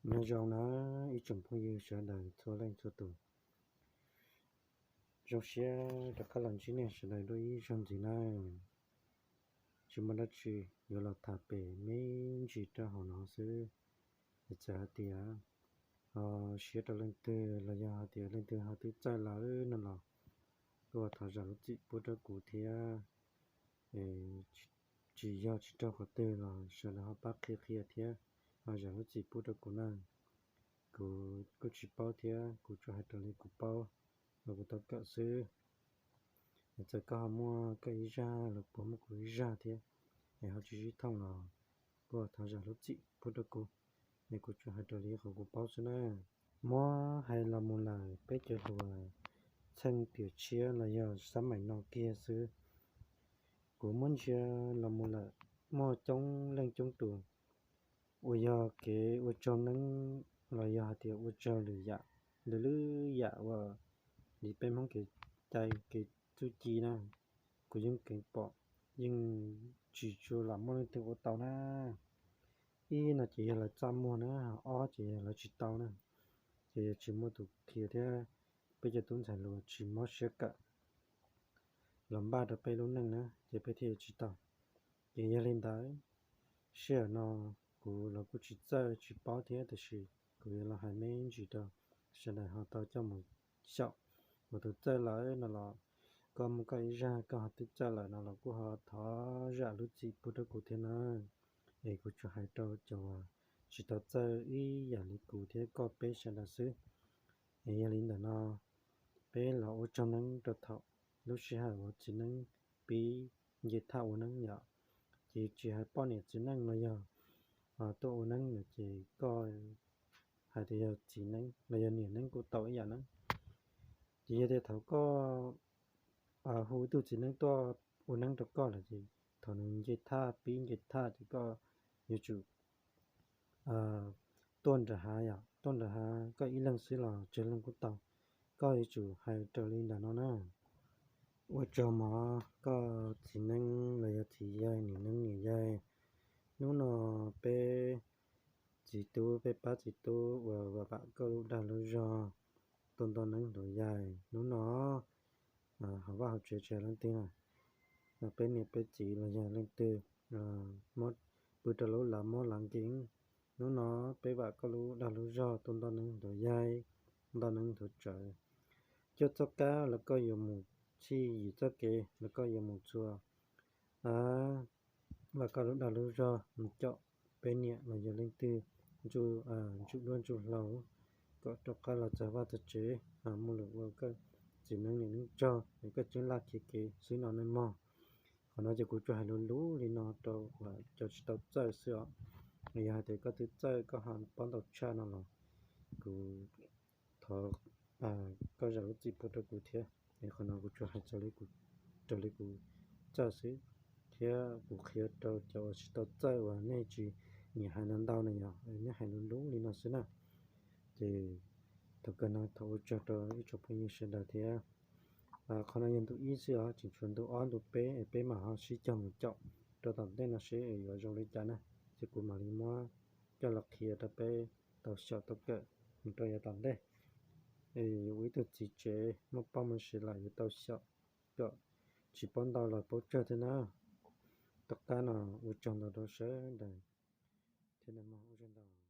Nyob zoo na ib tsoom phooj ywg sawv daws txhua leej txhua tus, zoo siab rov qab los ntsib nej sawv daws dua ib zaug ntxiv na. Tsis muaj dab tsi, yuav los tham pem me ntsis rau hauv no xwb. Es txawm hais tias ho siab rau leej twg los yog hais tias leej twg ho twb txawj lawm no los kuj thov zam lub txim pub rau kuv thiab. Tsis yog tsis raug qhov twg los sawv daws ho pab qhia qhia thiab ho zam lub txim pub rau kuv na. Kuv kuj tsis paub thiab, kuv tsuas hais raws li kuv paub los kuv tau kawm xwb. Es txawm koj ho muaj koj ib zaj los puas muaj kuv ib zaj thiab, es ho tsis sib thooj los kuj thov zam lub txim pub rau kuv. Es kuv tsuas hais raws li qhov kuv paub xwb na. Muab hais los mus lawm peb cov hluas txheej tiam tshiab los yog xab maim no kiag xwb, kuv muab ntsia los mus lawm muaj coob leej coob tus uas yog kev ua tsaug neeb los yog hais tias ua tsaug lwm yam, lwm lwm yam uas li peb Hmoob kev cai kev txuj ci na, kuv yeej keev pom, yeej tsis tshua lam muaj leej twg ua tau na. Ib no ces yog lawv txaj muag na, ob ces yog lawv tsis tau na, ces yog tsis muaj tus qhia thiab peb cov tub ntxhais hluas tsis mob siab kawm los npaj rau peb lub neej na, ces peb thiaj yuav tsis tau. Ces yog li ntawd, sij hawm no kuv los kuj tsis txawj tsis paub thiab, tiam sis kuv yuav los hais me ntsis rau sawv daws ho tau coj mus xyaum. Uas tus txawj lawm no los, koj muaj koj ib zaj koj ho twb txawj lawm no los kuj ho thov zam lub txim pub rau kuv thiab na. Es kuv tsuas hais rau cov uas tsis tau txawj ib yam li kuv thiab koj peb sawv daws xwb. Es yog li ntawm no, peb los ua tsaug neeb rau thaum lub sij hawm uas txiv neeb pib nce thaj ua neeb yom. Ces tsis hais poj niam txiv neej los yog tuaj ua neeb no ces koj hais tias yog txiv neeb los yog niam neeb kuj tau ib yam neeb. Ces yog tias thaum koj hu ib tug txiv neeb tuaj ua neeb rau koj lawm ces thaum nws nce thaj pib nce thaj ces koj yuav tsum tuaj nram hav yom, tuaj nram hav koj ib leeg xwb los tsawg leej kuj tau. Koj yuav tsum hais raws li ntawm no na. Ua tsaug mog koj txiv neeb los yog txiv yaig, niam neeb niam yaig. Hnub no peb txiv tub, peb pab txiv tub uas vam vam koj lub dag lub zog tuaj nto neeb nrog yaig hnub no hauv vaj hauv tsev tsis hais leej twg na, peb niam peb txiv los yog leej twg pw rau lub lav mob lav nkeeg, hnub no peb vam koj lub dag lub zog tuaj nto neeb nrog yaig, nto neeb nrog tsawv, cuaj txoj kab los koj yuav mus txhij, yim txoj kev los koj yuav mus txhua. Vam koj lub dag lub zog mus caum peb niam los yog leej twg ntsuj duab ntsuj hlauv kom rov qab los txog vaj txog tsev, muaj lus ua koj txiv neeb niam neeb tsaug es koj tseeb laj khiav kev xwb no nej mog. Qhov no ces kuv tsuas hais lus lus li no rau uas cov tsis tau txawj xwb os. Yog hais tias koj twb txawj koj ho paub ntau tshaj no los kuv thov koj zam lub txim pub rau kuv thiab. Es qhov no kuv tsuas hais raws li kuv txawj xwb, thiab kuv qhia rau cov uas tsis tau txawj uas nej tsis nyiam hais ntau ntau na yog nej hais lus lus li no xwb na. Ces thaum kawg no thov ua tsaug rau ib tsoom phooj ywg sawv daws thiab. Qhov no yog ntu ib xwb os, tseem tshuav ntu ob ntu peb es peb mam ho sib cog mus caum rau tom ntej no seb es yuav zoo li cas na, ces kuv mam li muab coj los qhia rau peb tau xyaum tau kawm mus rau yav tom ntej. Es ua ib tug txiv tsev muaj poj muaj sev lawm yuav tau xyaum kom tsis paub ntau los paub tsawg thiab na. Tom qab no ua tsaug ntau rau sawv daws thiab ntau.